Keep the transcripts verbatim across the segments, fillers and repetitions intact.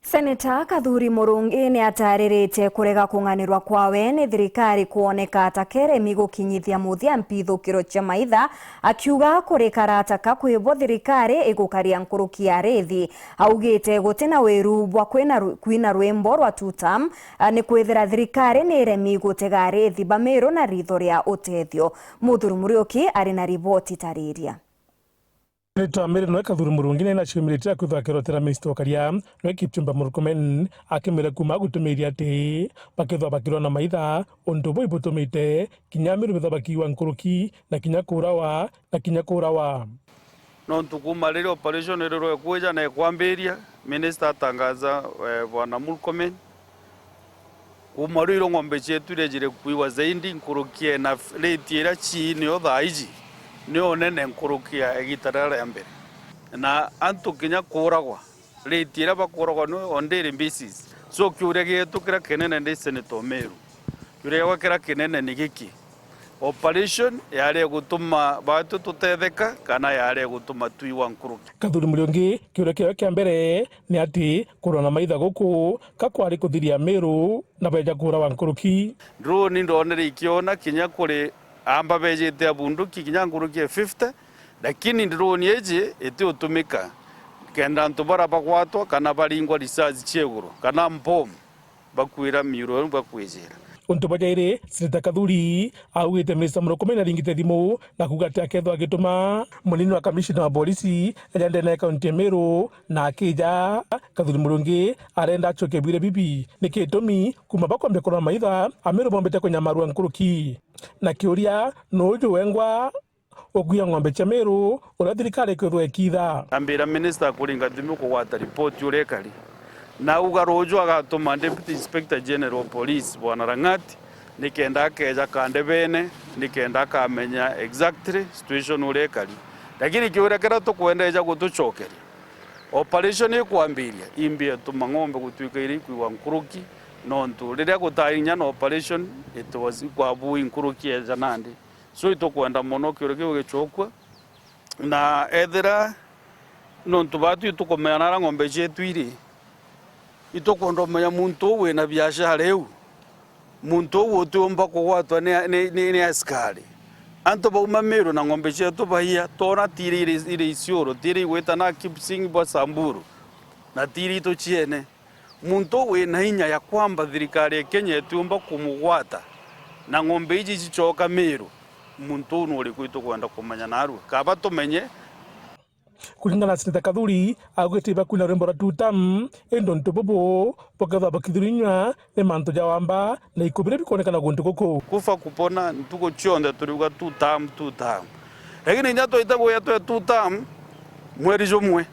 Seneta Kathuri Murungi ni ataririte kurega kung'anirwa kwawe ni thirikari kwoneka ta keremi gukinyithia muthia mpithukiro cia maitha, akiuga kurikara ta ka kwi bo thirikari igukaria nkuruki ya arithi. Augite guti na wiru bwa kwina ru-, kwina rwimbo rwa two term, a, ni kwithira thirikari ni iremi gutega arithi ba Miru na ritho ria utethio. Muthuri Muriuki ari na riboti tariria. Seneta Mary Noe Kathuri Murungi ni naciumiritie akwithwa akirotera minista ukaria Noe Kipchumba Murkomen akimwira kuma agutumiiria ati bakethwa bakirwa na maitha untu buu ibutumite kinya Miru bethwa bakiigua nkuruki na kinya kuurawa, na kinya kuurawa. Nontu kuuma riria operation irirwe kwija na ikwambiria, minista atangaza, eh, bwana Murkomen, kuuma riu irio ng'ombe cietu irejire kuigwa zaidi nkuruki ya enough rate iria cii nio thaa iji, nio nene nkuruki ya igiita riria ria mbere. Na antu kinya kuuragwa, rate iria bakuuragwa ni on daily basis. So kiuria gietu kiria kinene ndi Senator Meru, kiuria giakwa kiria kinene ni giki: operation yari ya gutuma baatu tutetheka kana yari ya gutuma twigwa nkuruki? Kathuri Muriungi, kiuria kiawe kia mbere ni ati kurwa na maitha guku ka kwari kuthiria Miru na beja kuurawa nkuruki? Drone ndonere ikiona kinya kuri amba bejite a bunduki kinya nkuruki ya fifty, lakini drone iji itiutumika kenda antu bara bagwatwa kana baringwa risasi cia iguru kana mbomu bakwira miuro iu bakwijira. Untu bwa jairi, Seneta Kathuri augite Minista Murkomen aringite thimu na kuuga ati akethwa agituma munini wa kamishina wa polisi aja ndene ya kaunti ya Miru na akija. Kathuri Murungi arenda acokie bwire bibi. Niki gitumi kuma bakwambia kurwa maitha, Amiru bombite kunyamarua nkuruki? Na kiuria, nuu uju wengwa ukuia ng'ombe cia Miru uria thirikari ikwithwa ikiitha? Ambira minista kuringa thimu kugwata ripoti uria ikari. Na auga ruuju agatuma Deputy Inspector General of Police, Bwana Rang'ati, nikenda akeja kandebene, nikenda akamenya exactly situation uria ikari. Lakini kiuria kiria tukwenda eja gutucokeria, operation ikwambiria, imbi ituma ng'ombe gutwika iria ikwigwa nkuruki, nontu riria gutaari inya na operation, it was ikwabui nkuruki eja nandi. So itukwenda mono kiuria kiu gicokua, na ethira nontu baatu itukumenya naria ng'ombe cietu iri, itukwenda umenya muntu uu wina biashara iu, muntu uu utiumba kugwatwa ni, ni, ni, ni askari. Antu bauma Miru na ng'ombe cietu baia, twona ti iria iri, iri Isiolo, ti iria igwita na Kipsing bwa Samburu, na ti iria itu ciene. Muntu uu wina inya ya kwamba thirikari ya Kenya itiumba kumugwata na ng'ombe iji cicoka Miru, muntu uu nuriku itukwenda kumenya narua? Kaba tumenye. Kuringana na Seneta Kathuri, augite ibakwina rwimbo rwa two term, indi untu bubu bukethwa bukithirinywa ni mantu ja wamba na iku biria bikwonekana guntu guku. Kufa kupona, ntuku cionthe turiuga two term, two term. Lakini inya twaita gwia twe two term, mweri jumwe,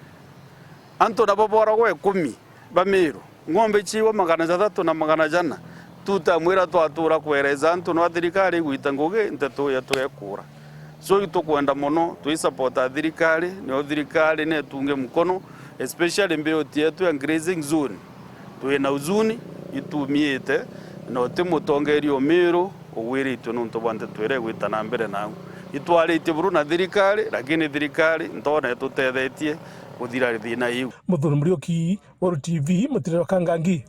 antu nabo boragwa ikumi ba Miru. Ng'ombe ciigwa magana jathatu na magana jana. Two term iria twatura kwereza antu nwa thirikari igwita ngugi nteto yetu gekura. So itukwenda mono twisapota thirikari, nio thirikari netunge mkono, especially mbiuti yetu ya grazing zone. Twina uzuni, itumiite, na uti mutongeria o Miru ugwiritue nontu bwa nteto iria igwita na mbere nau. Itwaritie buru na thirikari, lakini thirikari ntona itutethetie kuthira thina iu. Muthuri Muriuki, Weru T V, Mutiriro Kangangi.